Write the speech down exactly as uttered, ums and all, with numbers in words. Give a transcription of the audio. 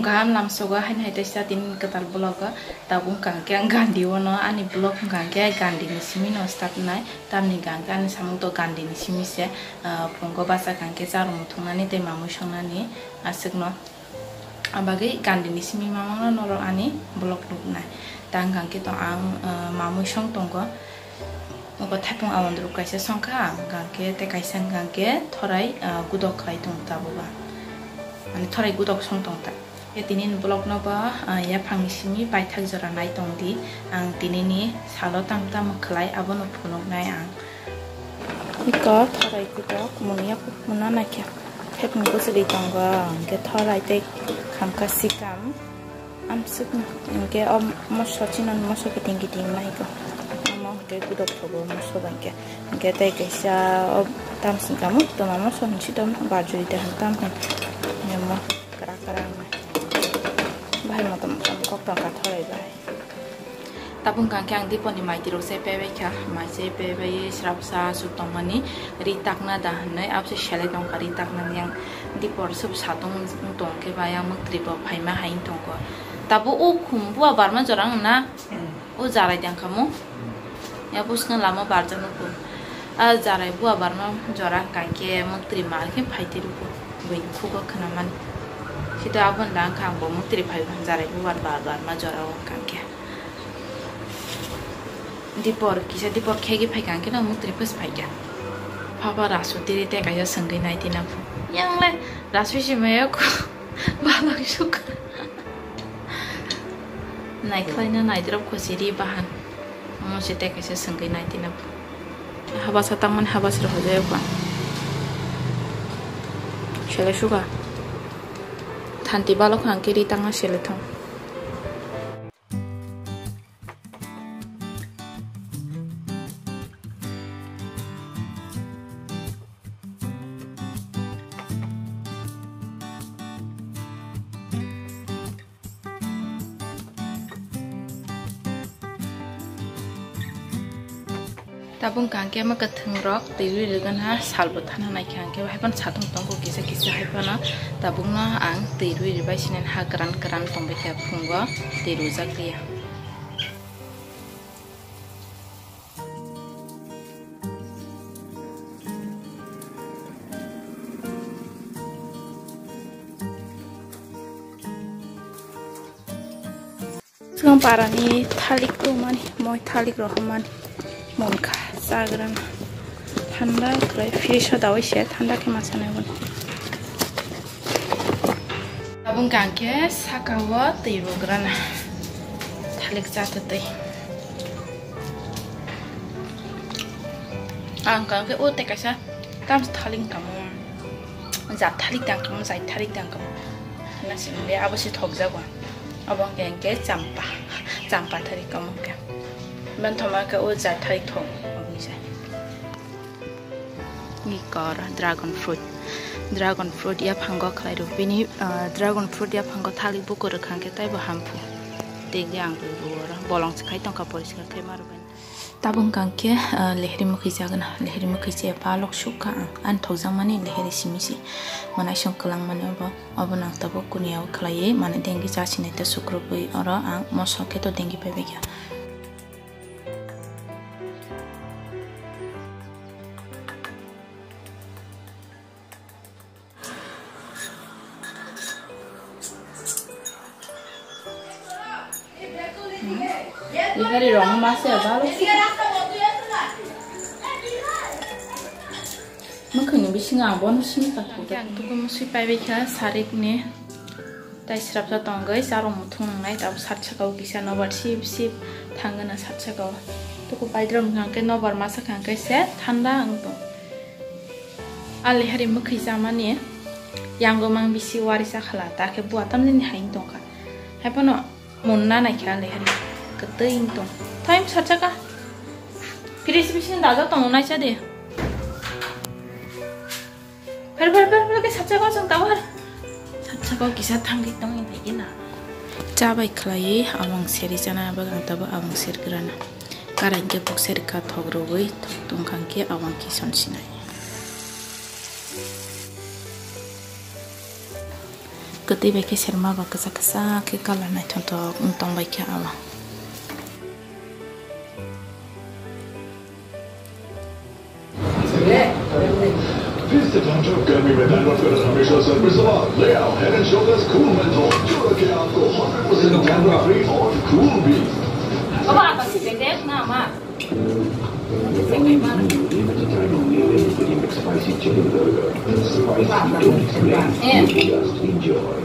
Kaham lamsogo haino hai teisa tini kwtal vlog o tabuk wngkha khe ang Gandhi o no ani vlog wngkha khe Gandhi ni simi no start nai tamni hwnkha khe ani samung to Gandhi ni simi se, ah, phungo basa kha khe charwng thwngnani tei mamui songnani aswk no. Abagwi Gandhi ni simi mamang no norok ani vlog nuknai ta wngkha khe to ang, ah, mamui song tongo. Obo thaipung awandru kaisa songkha, hwnkha khe tei kaisa hwnkha khe thorai, ah, gudok khlai tong tabuk ba. Mane thorai gudok song tong ta. Khe tini ni vlog no bo, ah, yaphang ni simi paithak jora nai tong di. Ang tini ni salo tam tam khlai abono phunuk nai ang. Iko thorai gudok mung yaphang muna naikha. Thaipung bwswlwi tongo, hwnkhe thorai tei khamkha sikam. Amswkno, hwnkhe o moso chini moso kiting kiting nai ko. Omo hwnkhe gudok thogo moso bai khe. Hwnkhe tei kaisa o tamsong tamo, toma moso hinsi tamo, bajuri de hwn tam hwn. Omo kwrak kwrak wngnai. Bahai motom motom kok tongkha thorai bai. Tabuk hwnkha khe ang Diponi mai tirok se pebai kha. Mai se pebai srapsa aswk tongmani ri takna da hwnwi abse selai tongkha ri taknani ang. Dipor swb satung wng tong khe bai ang mwktwi bo phaima hai wng tongkho. Tabuk o khum bua barma jora wng na? O jarai dang kha mo? Ya bwskang lama barjak nugo. A jarai bua barma jora hwnkha khe mwktwi mar khe phai twi rwgo. Buini khugo khwnamani. Sito aboni da wngkha ang bo mwktwi phai jarai bua bar barma jora o hwnkha khe. Dipor kisa dipor khegi phai kha khe no mwktwi phas phai kha. Phaba rasu tiri tei kaisa swngwi nai tina phu. Yang le rasu si maya ko balak suk. Nai khlai na nai drop ko siri bahan. Mo se tei kaisa swngwi nai tina phu. Habasa tangmani habasa rok hojai ko. Sele suka. Thanti balok hang kiri tangma sele thang. Tabuk hwnkha khe ma kwthwng rok twi rwi rwgwna salbo thana naikha hwnkhe haiphano satung tongo kisa kisa haiphano tabukno ang twi rwi rwbai sinani ha kwran kwran tongbaikha phungo twi rwjak liya. Swkang parani thalik rwmani, moi thalik rohormani, munkha chagrana. Thanda kwlai, fridge o daui se thanda khe ma chanai boni. Tabuk hwnkha khe saka o twi rwgrana. Thalik cha twi twi. Ang hwnkha khe o tei kaisa tamo thalik tamo. Jat thalik tang kamo, jai thalik tang kamo. Hwnna simi le abo se thokjago. Abo hwnkha khe champa, champa thalik tamo hwnkha. Ban thoma khe o jat thalik thok, obo ni se. Ni kor dragon fruit. Dragon fruit yaphango khlai rw. Bini, ah, dragon fruit yaphango thalik bukur rwkha hwnkhe taibo hamphu. Tei ang rw oro bolong se khai tongkha poriskar khai ma rwbai. Tabuk hwnkha khe, ah, lehri mwkhwi chagwna. Lehri mwkhwi che balok sukha ang. Ani thokjakmani lehri simi se. Mwnaisong kwlangmani obo. Obo nang tabuk kuniya o khlaiwi mane dengwi chasinai ta sukrubwi oro ang moso khe to dengwi paibaikha. Lehari rong mase balo. Mwkhwini bisingo ang bono simi kakho. Ang tuku musui paibai kha sarik ni. Tai srapsa tongwi charwng muthung nangnai, tabuk sat saka o kisa nobar sip sip thangwi na sat saka o. Tuku paidrom hwnkha khe nobar masa kha khe se thanda wng tong. A lehari mwkhwi chamani yango mang bisi wari chakhala, ta khe bua tamjani hai wng tongkha. Haiphano mun na naikha a lehari kwtwi wng tong. Thai sat saka. Fridge bising daja tongo naisa de. Pher, pher, pher, pher, khe satsakao chwng tabuk har. Satsakao kisa thangwi tongwi naikhe na. Cha bai khlaiwi abang serwi chana bagwi ang tabuk abang sergrana. Kara hinkhe buk serwi kha thok rwui thok tongkha hinkhe abang kison sinai. Kwtwi bai khe serma ba kwchak kwchak khe colour naithokthok wng tong bai kha abo. फिर से पहुंचो गर्मी मैदान और फिर हमेशा सर पे सवार। ले आओ Head and Shoulders Cool Menthol, जो रखे आपको हंड्रेड परसेंट डैंड्रफ फ्री और कूल भी। Limited time only, available in spicy chicken burger. Spicy, don't explain, you just enjoy.